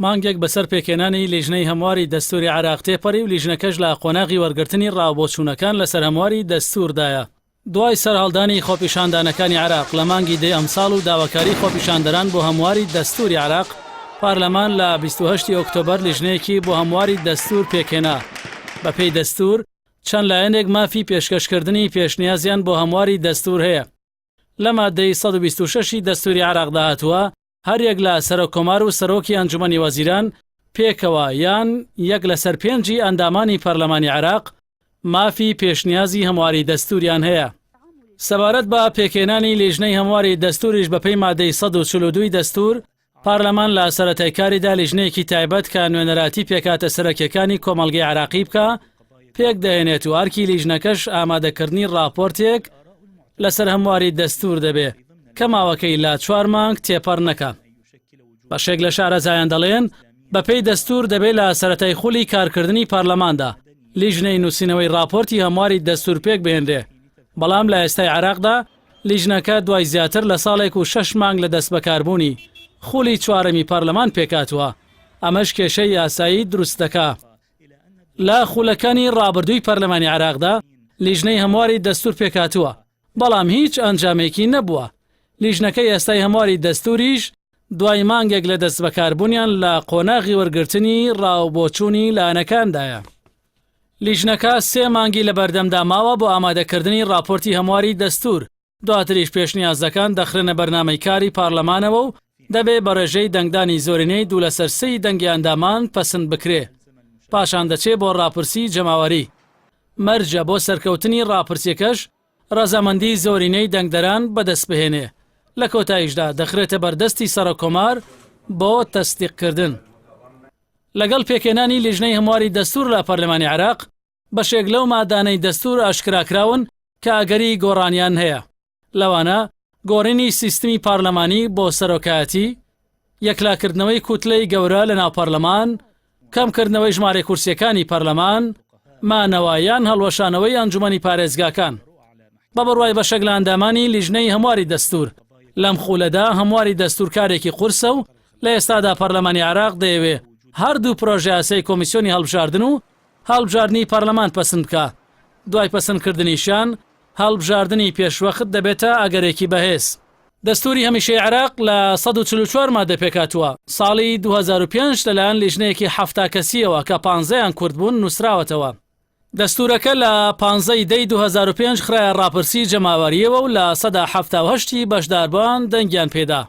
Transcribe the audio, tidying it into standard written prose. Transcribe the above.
مانگێک بەسەر پێکهێنانی لیژنەی هەمواری دەستووری عێراق تێپەڕی و لیژنەکەش لە قۆناغی وەرگرتنی ڕاوبۆچوونەکان لەسەر هەمواری دەستووردایە. دوای سەرهەڵدانی خۆپیشاندانەکانی عێراق لە مانگی دەی ئەمساڵ و داواکاری خۆپیشاندەران بۆ هەمواری دەستووری عێراق، پارلەمان لە 28 ئۆکتۆبەر لیژنەیەکی بۆ هەمواری دەستوور پێکهێنا. بەپێی دەستوور، چەند لایەنێک مافی پێشکەشکردنی پێشنیازیان بۆ هەمواری دەستوور هەیە. لە مادەی 126 ی دەستووری عێراقدا هاتووە، هەریەک لە سەرۆککۆمار و سەرۆکی ئەنجومەنی وەزیران پێکەوە یان یەک لەسەر پێنجی ئەندامانی پەرلەمانی عێراق مافی پێشنیازی هەمواری دەستوریان هەیە. سەبارەت بە پێکهێنانی لیژنەی هەمواری دەستوریش بەپێی مادەی 142 ی دەستور، پارلەمان لە سەرەتای کاریدا لیژنەیەکی تایبەت کە نوێنەراتی پێکهاتە سەرەکیەکانی کۆمەڵگەی عێراقی بکا پێکدەهێنێت و ئەرکی لیژنەکەش ئامادەکردنی ڕاپۆرتێک لەسەر هەمواری دەستور دەبێ کە ماوەکەی لە چوار مانگ تێپەڕ نەکا. بەشێک لە شارەزایان دەڵێن، بەپێی دەستور دەبێ لە سەرەتای خولی کارکردنی پارلەماندا لیژنەی نووسینەوەی ڕاپۆرتی هەمواری دەستور پێک بهێنرێ، بەڵام لە ئێستای عێراقدا لیژنەکە دوای زیاتر لە ساڵێک و شەش مانگ لە دەستبەکاربوونی خولی چوارەمی پارلەمان پێکهاتووە، ئەمەش کێشەی یاسایی دروست دەکا. لە خولەکانی ڕابردووی پەرلەمانی عێراقدا لیژنەی هەمواری دەستور پێکهاتووە، بەڵام هیچ ئەنجامێکی نەبووە، لیژنەکەی ئێستای هەمواری دەستوریش دوای مانگێک لە دەستبەکاربوونیان لە قۆناغی وەرگرتنی ڕاوبۆچوونی لایەنەکاندایە. لیژنەکە سێ مانگی لەبەردەمدا ماوە بۆ ئامادەکردنی ڕاپۆرتی هەمواری دەستور، دواتریش پێشنیازەکان دەخرێنە بەرنامەی کاری پارلەمانەوە و دەبێ بە ڕێژەی دەنگدانی زۆرینەی دوو لەسەر سێی دەنگی ئەندامان پەسند بکرێ. پاشان دەچێ بۆ ڕاپرسیی جەماوەری. مەرجە بۆ سەرکەوتنی ڕاپرسییەکەش ڕەزامەندیی زۆرینەی دەنگدەران بەدەست بهێنێ. لە کۆتاییشدا دەخرێتە بەردەستی سەرۆککۆمار بۆ تەسدیقکردن. لەگەڵ پێکهێنانی لیژنەی هەمواری دەستوور لە پەرلەمانی عێراق، بەشێک لەو مادانەی دەستوور ئاشکراکراون کە ئەگەری گۆڕانیان هەیە، لەوانە گۆڕینی سیستمی پارلەمانی بۆ سەرۆکایەتی، یەکلاکردنەوەی کوتلەی گەورە لەناو پەرلەمان، کەمکردنەوەی ژمارەی کورسییەکانی پەرلەمان، مانەوە یان هەڵوەشانەوەی ئەنجومەنی پارێزگاکان. بە بڕوای بەشێک لە ئەندامانی لیژنەی هەمواری دەستوور، لەم خولەدا هەمواری دەستوور کارێکی قورسە و لە ئێستادا پەرلەمانی عێراق دەیەوێ هەردوو پرۆژەیاسای کۆمیسیۆنی هەڵبژاردن و هەڵبژاردنی پەرلەمان پەسند بکا، دوای پەسندکردنیشیان هەڵبژاردنی پێشوەخت دەبێتە ئەگەرێکی بەهێز. دەستووری هەمیشەی عێراق لە 144 ماددە پێکهاتووە، ساڵی 2005 لەلایەن لیژنەیەکی 70 کەسییەوە کە پانزەیان کورد بوون نووسراوەتەوە. دەستوورەکە لە پانزە ی دەی 2005 خرایە ڕاپرسی جەماوەرییەوە و 78% ی بەشداربووان دەنگیان پێدا.